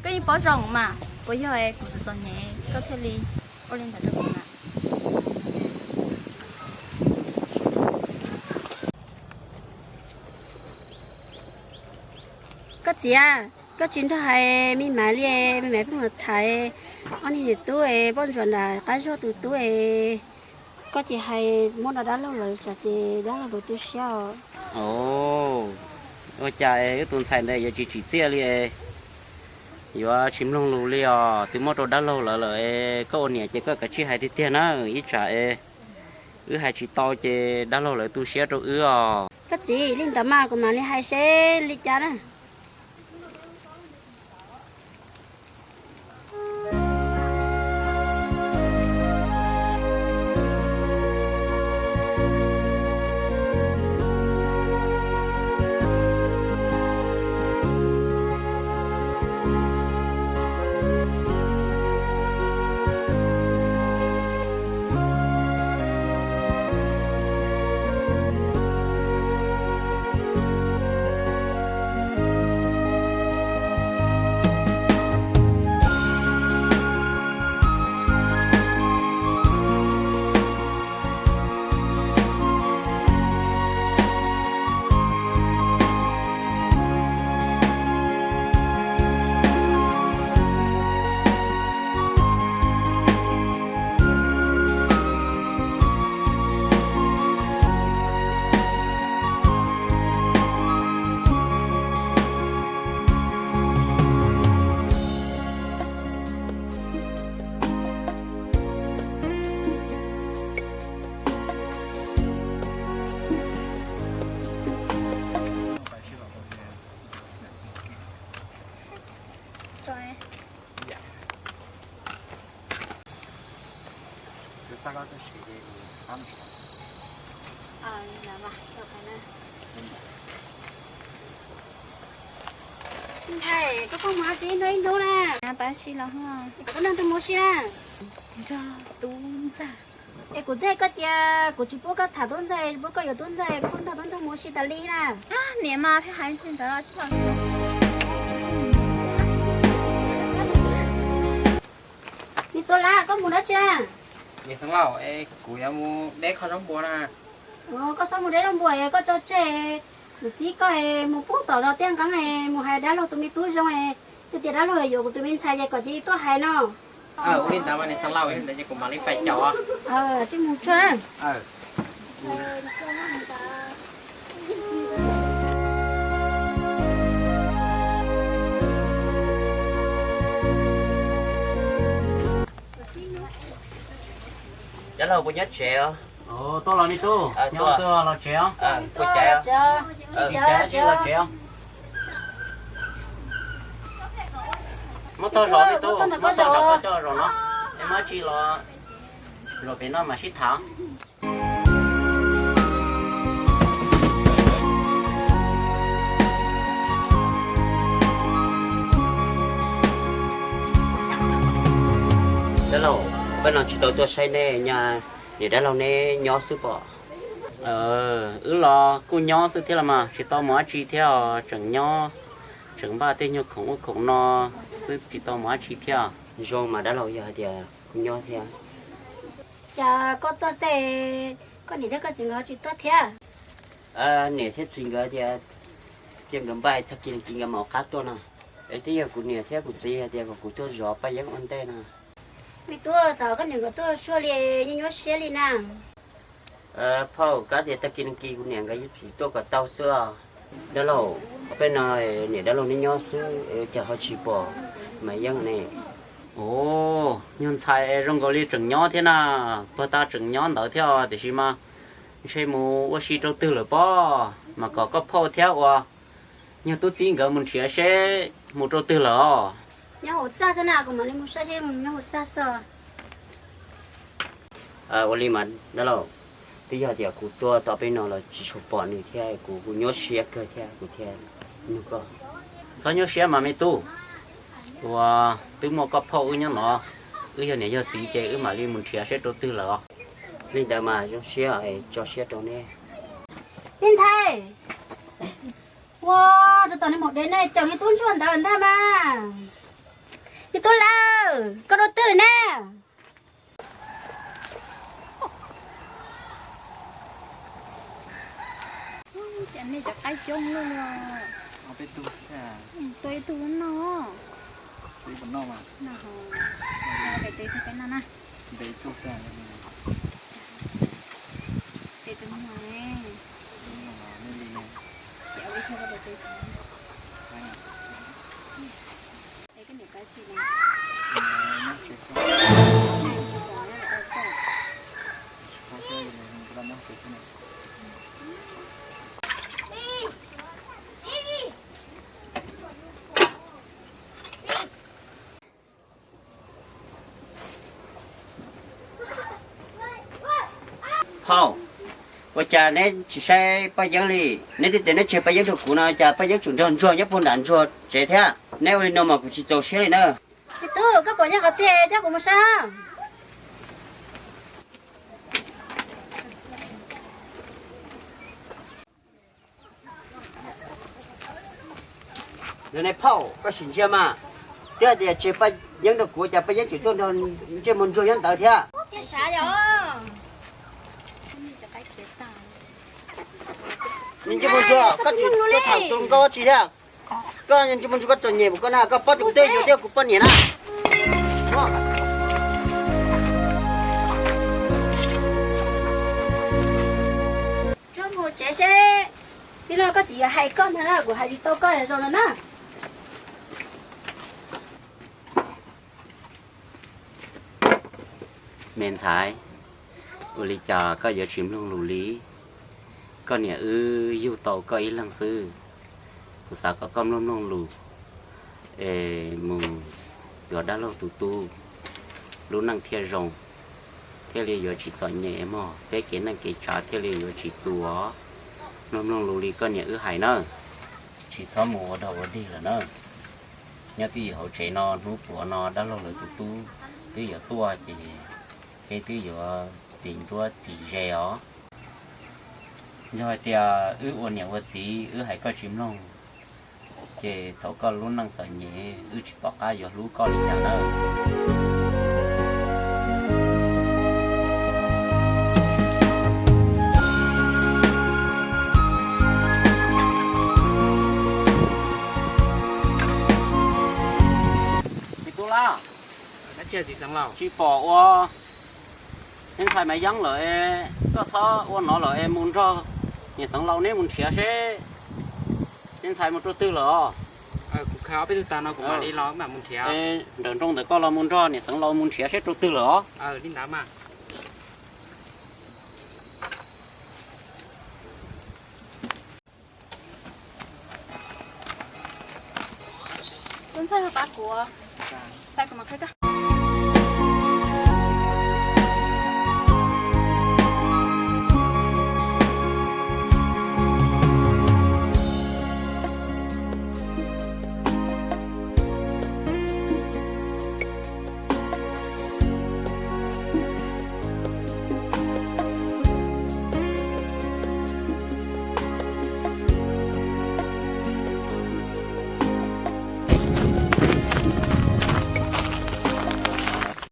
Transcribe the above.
Koj yeej paub zoo mas, puas yog kuv txom txom nyem koj thiaj li ua li ntawd rau kuv na. Koj txiv, koj tsis nrog hais me maiv li, me maiv pheej mus tham ob niag niam tub es poj ntsuam nram qab zog tus tub es, koj tsis hais muab rau dab laug lawv tsam ces dab laug lawv tu siab os. Ua cas es wb tus ntxhais ntawd yuav tsis tsim txiaj li, yuav tsis mloog lus li os? Twb muab rau dab laug lawv lawm es koj ua niam ces koj kav tsij hais tiag tiag na, ib tsam es wb hais tsis tau ces dab laug lawv tu siab rau wb os. Koj txiv, li ntawd mas kuv mam li hais seb li cas na. Ntxhais, koj pheej mus ua si ib hnub ib hnub na. Pab si los, koj nrog tub mus ua si na. Nrog tub ntxawg. Es kuv thiaj koj tias kuv tsis pub koj tham tub ntxawg, pub koj yuav tub ntxawg, koj pheej nrog tub ntxawg mus ua si tas li na. Niam mas pheej hais li ntawd tsis los. Me tub Lab, koj mus dab tsi na? Niam Xeev Laus, kuv yuav mus deb qhov zaub npua na. Koj txhob mus deb zaub npua, koj tso tseg niam txiv koj mus pub tom zos Tiaj Nqeeb, mus hais dab laug tus me tub zoo, yog tias dab laug yuav kuv tus me ntxhais ces kom cia li tuaj hais no. Ua li ntawd mas niam Xeev Laus, ntawd ces kuv mam li pais caum. Tsis mus tsuag. Dab laug puas nyob tsev os? Tuaj los me tub, nyob tuaj los tsev os. Tsis los tsev os. Muab tog zov me tub, muab tog zov koj coj zaum no. Es muab tsi los zaum pem no mam sib tham. Dab laug, peb no tsis tau tuaj saib nej, niam dab laug neb nyob xwb pom. Wb los kuj nyob xwb thiab los mas, tsis tau mus dab tsi thiab os, tseem nyob, tseem npaj tej nyuag khoom ub khoom no xwb, tsis tau mus dab tsi thiab. Zoo mas dab laug, yog hais tias kuv nyob thiab. Cas koj tuaj xwb, koj niam thiab koj txiv nkawd tsis tuaj thiab? Niam thiab txiv nkawd tias cia nkawd npaj, tag kis nkawd mam ua qab tuaj no. Es twb yog kuv niam thiab kuv txiv hais tias kom kuv tuaj zov Paj Yeeb ua ntej no. Me tub, xav koj niam nkawd tuaj tsuag li, nyuaj nyuaj siab li na. Phauj, kab tias tag kis kuv niam nkawd yuav tsum tuaj kom tau xwb os. Dab laug, peb no niam dab laug neb nyob xwb cas ho tsis pom Mas Yeeb ne? Ua, nyuag ntxhais zoo nkaus li tseem nyob thiab na, puag ta tseem nyob ntawd thiab tiam sis mas ntshe mus ua si rau twg lawm pob. Mas kom koj phauj thiab uas nyuag tub txib nkawd mus nrhiav seb mus rau twg lawm os. Nyob hauv txaj xwb na, kuv mam li mus saib seb mus nyob hauv txaj xwb. Ua li mas dab laug, twb yog tias kuv tuaj tau peb no los tsis tshua pom nws thiab, kuv kuj nyuaj siab kawg thiab kuv thiaj nug koj. Txhob nyuaj siab mas me tub, uas twb muaj koj phauj wb nyob no, wb yog niam yog txiv ces wb mam li mus nrhiav seb rau twg lawm os. Li ntawd mas zoo siab, tso siab rau neb. Me ntxhais, ua rau tom niag maum dev no caum niag tub ntsuag ntawd ntag mas. Me tub lawm, koj rau twg ne? Cas nej cov qaib coob luaj li. Tua ib tug noj. Noj hauv. Noj pem tes peb noj na. Tes tus muag. Ces ua ib thaj pem tes. Es koj niam pab tsis los? Phauj, ua cas neb tsis saib Paj Yeeb li? Neb twb tias neb tseg Paj Yeeb rau kuv no, cas Paj Yeeb tseem nrog ntsuag nyob puag nram ntsuag tsev thiab? Neb ua li no mas kuv tsis txaus siab li na. Me tub, koj puas nyob qhov twg, coj kuv mus saib. Neb phauj, koj sim ntsia mas, twb hais tias tseg Paj Yeeb rau kuv, cas Paj Yeeb tseem tuaj nrog ntsej muag ntsuag nyob ntawd thiab? Ntsej muag ntsuag, koj tsis tuaj tham tus nkauj tsi thiab? Koj ntsej muag ntsuag, koj txom nyem mus koj na, koj pab tus twg yuav thiab kuv poj niam na. Tsuag mus tsev seb, li no koj txiv yuav hais koj ntag na, kuv hais tsis tau koj zoo no na. Me ntxhais, ua li cas koj yuav tsis mloog lus li? Koj niam wb yug tau koj ib leeg xwb. Kuv xav kom koj mloog mloog lus es mus yuav dab laug tus tub, lub neej thiaj zoo, thiaj li yuav tsis txom nyem mog, peb kev neej kev tsav thiaj li yuav tsis tu os. Mloog mloog lus li koj niam wb hais na, tsis txhob mus ua dog ua dig lawm na. Nyob twj ywm hauv tsev no, hnub puav no dab laug lawv tus tub twb yuav tuaj ces peb twb yuav txis nruab txis ze os. Yog hais tias wb ua niam ua txiv wb hais koj tsis mloog, ces thaum koj lub neej txom nyem wb tsis pom qab yuav hlub koj li cas nawb. Tub Laj, tsis pom ua Niag ntxhais Maiv Yeeb lawm es koj txhob ua nov lawm es mus nrog niam xeev laus neb mus nrhiav seb niag ntxhais mus rau twg lawm os. Nram nroog ntawm koj los mus nrog niam xeev laus mus nrhiav seb rau twg lawm os. Tus ntxawg pab kuv, pab kuv mas qhib koj.